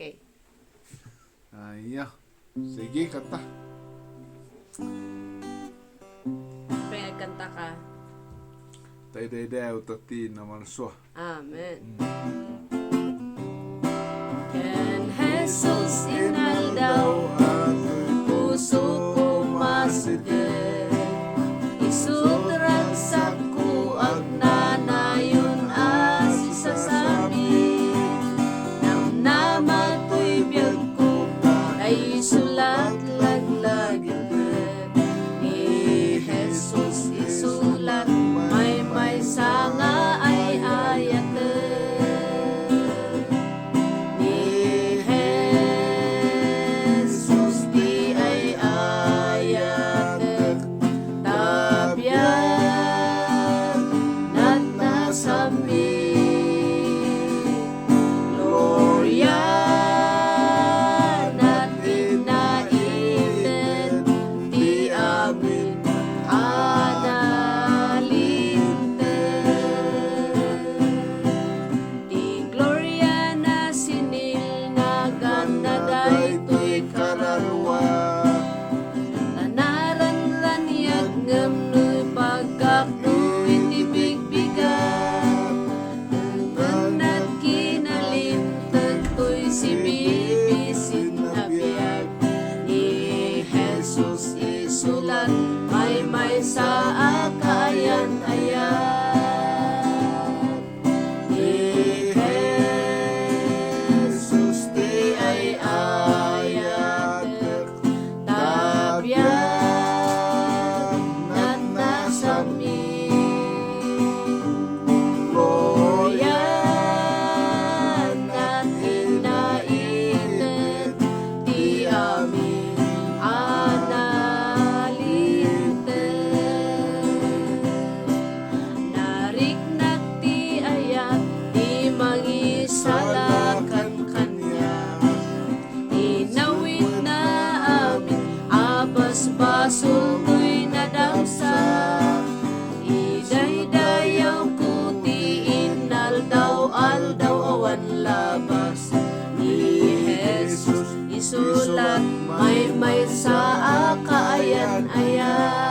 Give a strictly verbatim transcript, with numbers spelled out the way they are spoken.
Okay. Aya. Sige, kanta. Siyempre, nagkanta ka. Taydaydayaw ta ti namansua. Amen. Ken Jesus inaldaw, pusoko maseket. Isut' ragsakko agnanayon a sisasami. Namnama toy biagko, ta isu latlaglagitek. Ni Jesus isu la ti maymaysa nga ay-ayatek. Ni Jesus ti ay-ayatek, ta biag natnasami. Gloria na ti naited ti amin a nalinteg. Ti gloria na sinilnagan na daytoy kararua. Ta naranraniag ngem no ipagkakno iti bigbigat. Ken nagkinalinteg toy sibibisin a biag. Ni Jesus isu la ti maymaysa a kaayan-ayat. Ni Jesus ti ay-ayatek, ta biag natnasami. Gloria na ti naited ti amin a nalinteg. Nariknak ti ayat ti mangisalakan kaniak. Inawitna amin a basbasol toy nadamsa. Idaydayawko ti inaldaw-aldaw awan labas. Ni Jesus isu la ti maymaysa a kaayan-ayat.